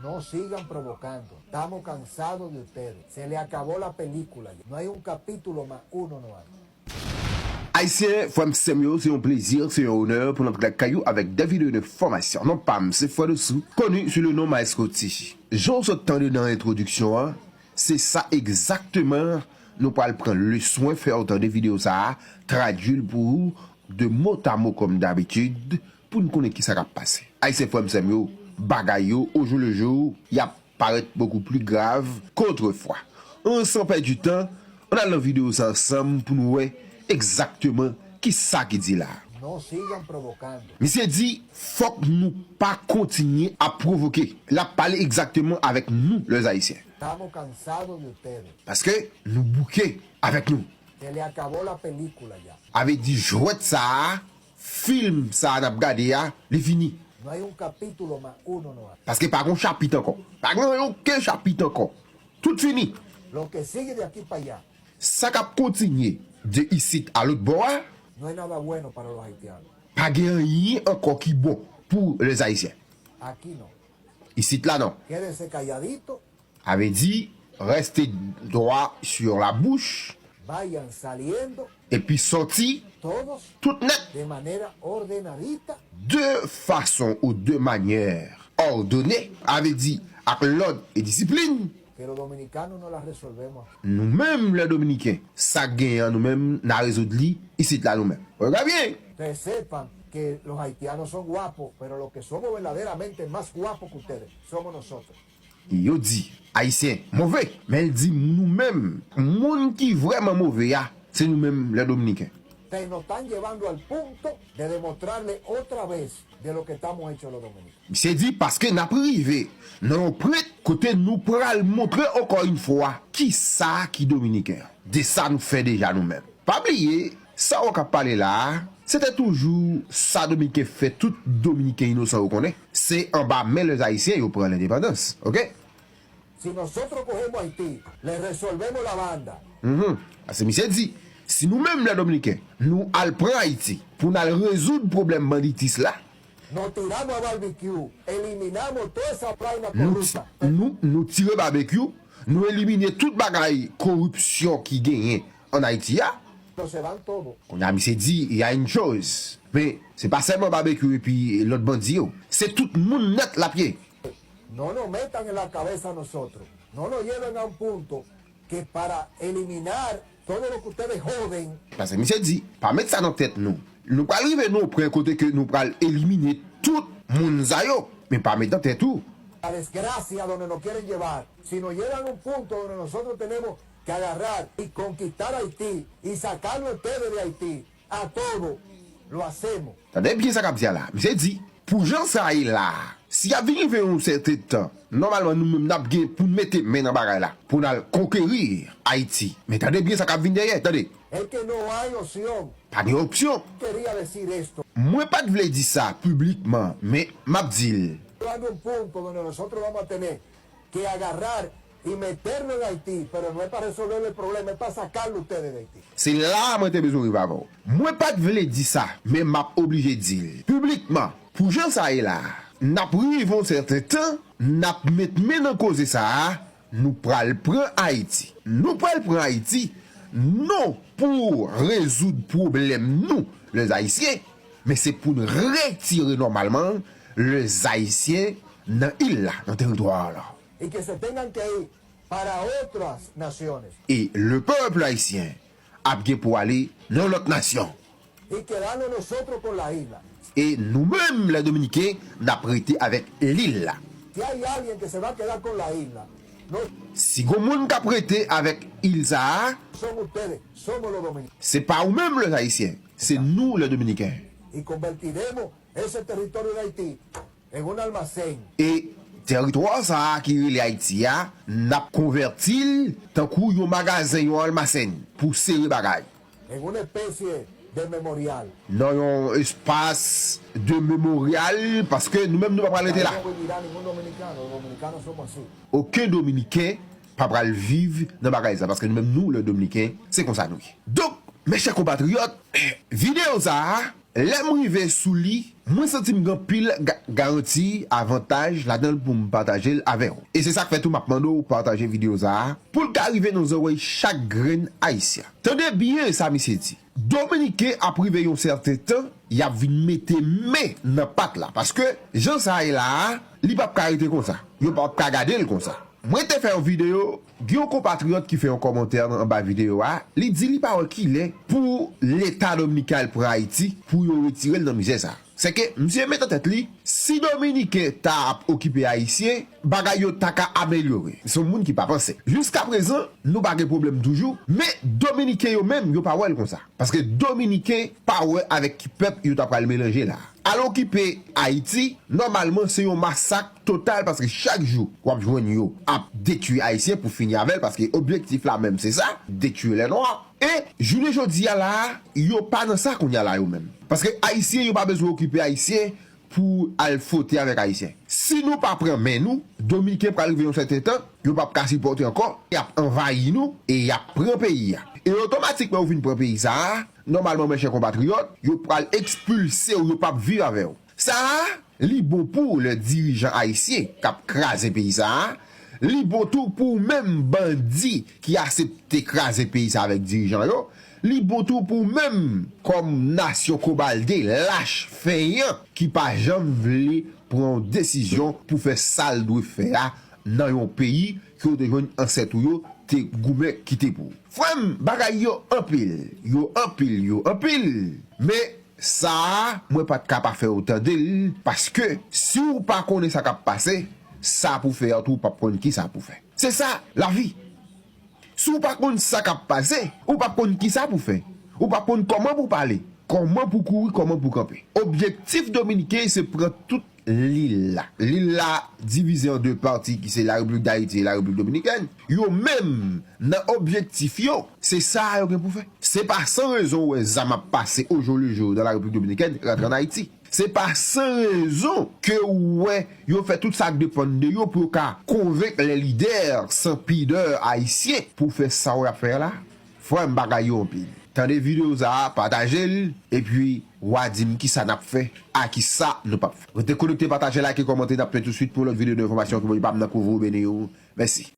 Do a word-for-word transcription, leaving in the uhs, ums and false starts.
No sigan provocando. Estamos cansados de ustedes. Se le acabó la película ya. No hay un capítulo más. Uno no hay. Ayisyen, frè m, sè m yo, se yon plezi, se yon onè pou n antre lakay ou avèk de videyo de fòmasyon. Non pa m, se Frè Dosou, koni sou le non Maestro T J. Jan w sot tande nan entwodiksyon an, se sa egzakteman nou pral pran le swen fè w tande videyo sa a, tradui l pou ou de mot à mot kòm dabitid, pou n konnen kisa k ap pase. Ayisyen, frè m, sè m yo, bagay yo, au jour le jour, y ap parèt bokou pli grav ke otrefwa. An san pèdi tan, ann al nan videyo sa ansanm pou n wè egzakteman kisa ki di la. No sigan provocando. Misye di, fòk nou pa kontinye ap pwovoke. L ap pale egzakteman avèk nou, lèzayisyen. Estamos cansados de ustedes. Paske nou bouke avèk nou. Se le acabó la película ya. Avè di jwèt sa a, fim sa a n ap gade a, li fini. No hay un capítulo más. Uno no hay. Paske pa gon chapit ankò. Pa gen okenn chapit ankò. Tout fini. Lo que sigue de aquí para allá Sa k ap kontinye de isit a lòt bò a, no es nada bueno para los haitianos. Pa gen anyen ankò ki bon pou lèzayisyen. Aquí no. Isit la non. Quédense calladito. Avè di, reste dwa sur la bouche, Vayan saliendo epi sòti todos tout nèt, de manera ordenadita. De fason ou de manyè òdone, avè di, ak lòd e disiplin. Que los dominicanos no la resolvemos. Nou menm, lè dominiken, sa k genyen an nou menm, n a rezoud li isit la nou menm. Regarde bien. Ustedes sepan que los haitianos son guapos, pero los que somos verdaderamente más guapos que ustedes somos nosotros. Yo di, Ayisyen move, men l di nou menm, moun ki vrèman move a, se nou menm, lè dominiken. Ustedes nos están llevando al punto de demostrarle otra vez de lo que estamos hechos los dominicanos. Misye di, paske n ap rive nan yon pwen kote nou pral montre ankò yon fwa kisa ki dominiken an, de sa nou fè deja nou menm. Pa bliye, sa w k ap pale la a, se te toujou sa dominiken fè tout dominiken inosan yo konnen. Se anba men lèzayisyen yo pran lendepandans, oke? Si nosotros cogemos Haití, le resolvemos la banda. Mhm. Paske misye di, si nou menm lè dominiken, nou al pran Ayiti pou n al rezoud pwoblèm banditis la, Nos tiramos a barbecue, eliminamos toda esa vaina nou, corrupta. Nou, nou tire babekyou, nou elimine tout bagay koripsyon ki genyen ann Ayiti a. Pero se van todos. Kounye a misye di, y a une chose. Men, se pa sèlman babekyou epi lòt bandi yo. Se tout moun nèt l ap ye. No nos metan en la cabeza a nosotros. No nos lleven a un punto que para eliminar todo lo que ustedes joden, Paske misye di, pa met sa nan tèt nou. Nou pral rive nan yon pwen kote ke nou pral elimine tout moun sa yo. Men pa met nan tèt ou. La desgracia donde nos quieren llevar, si nos llevan a un punto donde nosotros tenemos que agarrar y conquistar Haití y sacarlo a ustedes de Haití, a todo lo hacemos. Tande byen sa k ap di a la. Misye di, pou jan sa ye la, si y ap vin rive yon sèten tan, nòmalman nou menm n ap gen pou n mete men nan bagay la, pou n al konkeri Ayiti. Men tande byen sa k ap vin dèyè, tande. Es que no hay opción. Pa gen opsyon. Quería decir esto. Mwen pa t vle di sa piblikman, men m ap di l. Llevando un punto donde nosotros vamos a tener que agarrar y meternos en Haití, pero no es para resolver el problema, es para sacarlo a ustedes de Haití. Se la a mwen te bezwen rive avè w. Mwen pa t vle di sa, men m ap oblije di l piblikman. Pou jan sa ye la, n ap rive yon sèten tan, n ap met men nan koze sa a, nou pral pran Ayiti. Nou pral pran Ayiti, non pou rezoud pwoblèm nou, lèzayisyen, men se pou n retire nòmalman lèzayisyen nan il la, nan teritwa la. Y que se tengan que ir para otras naciones. E lepèp ayisyen ap gen pou ale nan lòt nasyon. Y quedarnos nosotros con la isla. E nou menm, lè dominiken, n ap rete avèk lil la. Si hay alguien que se va a quedar con la isla, no Si gon moun k ap rete avèk il sa a, son ustedes, somos los dominicanos. Se pa ou menm, lèzayisyen, se nou, lè dominiken. Y convertiremos ese territorio de Haití en un almacén. E teritwa sa a ki rele Ayiti a, n ap konvèti l tankou yon magazen, yon almasen pou sere bagay. En una especie de memorial. Nan yon espas de memoryal, paske nou menm nou pa pral rete la. No vivirá ningún dominicano, los dominicanos somos así. Okenn dominiken pa pral viv nan bagay sa, paske nou menm nou, lè dominiken, se konsa nou ye. Donk, mes chers compatriotes, videyo sa a, Lè m rive sou li, mwen santi m gen anpil ga- garanti, avantaj ladan l pou m pataje l avè w. E se sa k fè tou m ap mande w pataje videyo sa a pou l ka rive nan zòrèy chak grenn Ayisyen. Tande byen sa misye di. Dominiken ap rive yon sèten tan, y ap vin mete men nan pat la. Paske, jan sa ye la a, li p ap ka rete konsa. Yo p ap ka gade l konsa. Mwen te fè yon videyo, gen yon konpatriyòt ki fè yon kòmantè nan anba videyo a, li di li pa wè kilè pou Leta Dominiken al pran Ayiti pou yo retire l nan mizè sa. Sèke, misye met nan tèt li, si Dominiken ta ap okipe Ayisyen, bagay yo ta ka amelyore. Se yon moun ki pa panse. Jiskaprezan, nou pa gen pwoblèm toujou, men Dominiken yo menm, yo pa wè l konsa. Paske Dominiken pa wè avèk ki pèp yo ta pral melanje la. Al okipe Ayiti, nòmalman, se yon masak total, paske chak jou w ap jwenn yo ap detwi Ayisyen pou fini avè l, paske objektif la menm se sa, detwi lè nwa. E jounen jodi a la a, yo pa nan sa kounye a la yo menm. Paske Ayisyen, yo pa bezwen okipe Ayisyen pou al fwote avèk Ayisyen. Si nou pa pran men nou, Dominiken pral rive yon sèten tan, yo p ap ka sipòte ankò, y ap anvayi nou e y ap pran peyi a. E otomatikman yo vin pran peyi sa a, nòmalman, monchè konpatriyòt, yo pral ekspilse w, yo p ap viv avè w. Sa a, li bon pou lè dirijan ayisyen k ap kraze peyi sa a, li bon tou pou menm bandi ki aksepte kraze peyi sa avèk dirijan yo, li bon tou pou menm kòm nasyon kobalde, lach, fenyan, ki pa janm vle pran yon desizyon pou fè sa l dwe fè a nan yon peyi ke w te jwenn ansèt ou yo te goumen kite pou ou. Frè m, bagay yo anpil, yo anpil, yo anpil. Men sa a, mwen pa t ka pa fè w tande l, paske si w pa konnen sa k ap pase, sa pou fè a tou, w p ap konn ki sa pou fè. Se sa, lavi. Si w pa konn sa k ap pase, ou p ap konn ki sa pou fè. Ou p ap konn kòman pou pale, kòman pou kouri, kòman pou kanpe. Objektif Dominiken se pran tout lil la. Lil la divize an de pati ki se la Repiblik Dayiti e la Repiblik Dominikèn. Yo menm, nan objektif yo, se sa a yo gen pou fè. Se pa san rezon w wè zam ap pase au jour le jour dans la République Dominicaine, rantre an Ayiti. Se pa san rezon ke w wè yo fè tout sa k depann de yo pou yo ka konvenk les leaders sans pudeur ayisyen pou fè sa w ap fè a la. Frè m, bagay yo anpil. Tande videyo sa a, pataje l, epi w a di m kisa n ap fè, a kisa nou p ap fè. Rete konekte, pataje, like, kòmante, n ap fè tousuit pou lòt videyo de enfòmasyon ke Bondye pa m nan kouvri w, beni w. Mèsi.